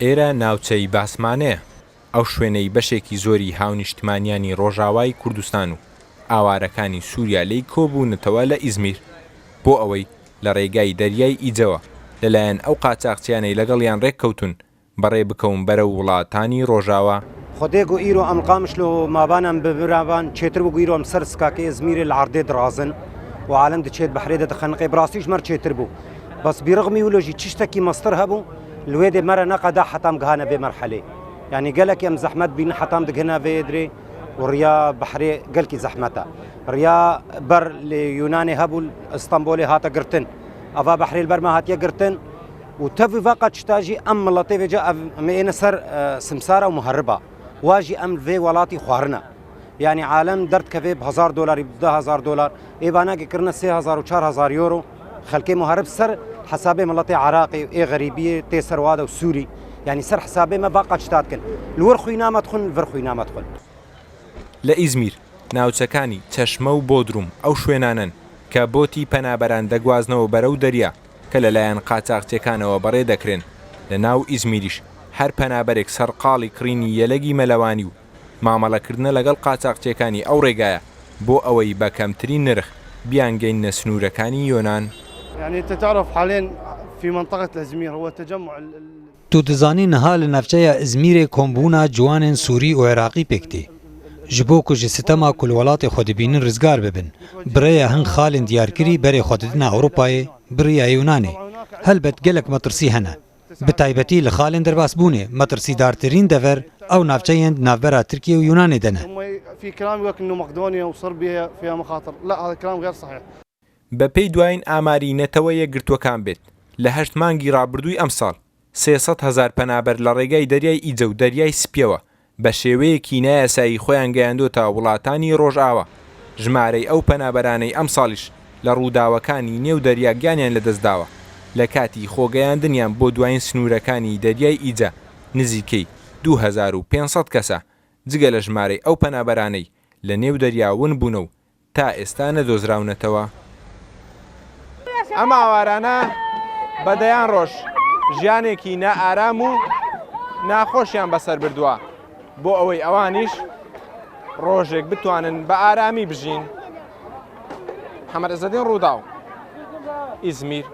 ئێرە ناوچەی باسمانەیە، ئەو شوێنەی بەشێکی زۆری هاونیشتمانیانی ڕۆژاوای کوردستان و ئاوارەکانی سووریا لێی کۆبوونەتەوە لە ئیزمیر بۆ ئەوەی لە ڕێگای دەریای ئیجەوە لەلایەن ئەو قاچاخچیانەی لەگەڵیان ڕێککەوتوون بەڕێ بکەون بەرەو وڵاتانی ڕۆژاوا. خودێ گو ئیرۆ ئەم قامشلۆ مابان ئەم ببرابان چێتر بوو گو ئیرۆ ئەم سەر سکاکەی ئەزمیرێ لە عەردێ دڕازن و عالەم دچێت بەحرێ دە دخەنقێ براستیش مەر چێتر بوو بەس بیڕغمی ولۆژی چشتەکی مەستر هەبوو لوێ دێ مەرە نەقەدا حەتام گهانە بێ مەرحەلێ یانی گەلەکی ئەم زەحمەت بین حەتام دگهنا ڤێ درێ و ڕیا بەحرێ گەلکی زەحمەتە ڕیا بەر لێ یونانێ هەبوو ئستانبۆلێ هاتە گرتن ئەڤا بەحرێ بەرما هاتیە گرتن و تەڤ ڤا قەچتا ژی ئەم مڵەتێ ڤێجا ئەڤ ئەمە سەر سمسارە و مهربا واژی ئەم ڤێ وەڵاتی خوارنە یعنی عالەم دەردکەوێ ب هزار دۆلاری ب 10000 دۆلار ئێ باناگە کردنە 3000 و 4000 یۆرۆ خەلکێ مهرب سەر حسابێ مڵەتێ عراقی و ئێ غەریبیێ تێ سەروادە و سووری یعنی سەر حسابێ مە ڤا قەچتا دکن لوەر خوی نامە دخون ڤر خوی نامە دخون. لە ئیزمیر، ناوچەکانی چەشمە و بۆدروم ئەو شوێنانەن کە بۆتی پەنابەران دەگوازنەوە بەرەو دەریا کە لەلایەن قاچاخچیەکانەوە بەڕێ دەکرێن، لە ناو ئیزمیریش هەر پەنابەرێک سەرقاڵی کڕینی یەلەگی مەلەوانی و مامەڵەکردنە لەگەڵ قاچاخچیەکانی ئەو ڕێگایە بۆ ئەوەی بە کەمترین نرخ بیانگەیننە سنوورەکانی یۆنان. Tu dizanî niha li navçeya Îzmîrê kombûna ciwanên Sûrî û Iraqî pêk tê. Ji bo ku ji sitema ku li welatê xwe dibînin rizgar bibin, bi rêya hin xalên diyarkirî berê xwe didine Ewropayê, bi rêya Yewnanê. Helbet gelek metirsî hene. Bi taybetî li xalên derbasbûnê metirsîdartirîn dever ew navçeyên di navbera Tirkiye û Yûnanê de ne. بەپێی دوایین ئاماری نەتەوە یەکگرتووەکان بێت، لە هەشت مانگی ڕابردووی ئەمساڵ، 300 هەزار پەنابەر لە ڕێگای دەریای ئیجە و دەریای سپییەوە بە شێوەیەکی نایاسایی خۆیان گەیاندۆتە وڵاتانی ڕۆژئاوا، ژمارەی ئەو پەنابەرانەی ئەمساڵیش لە ڕووداوەکانی نێو دەریا گیانیان لەدەستداوە لە کاتی خۆگەیاندنیان بۆ دوایین سنوورەکانی دەریای ئیجە نزیکەی 2500 کەسە، جگە لە ژمارەی ئەو پەنابەرانەی لە نێو دەریا ون بوونە و تا ئێستا نەدۆزراونەتەوە. ئەم ئاوارانە بە دەیان ڕۆژ ژیانێکی نائارام و ناخۆشیان بەسەر بردووە بۆ ئەوەی ئەوانیش ڕۆژێک بتوانن بە ئارامی بژین. محەممەد عزەدین ڕووداو، ئیزمیر.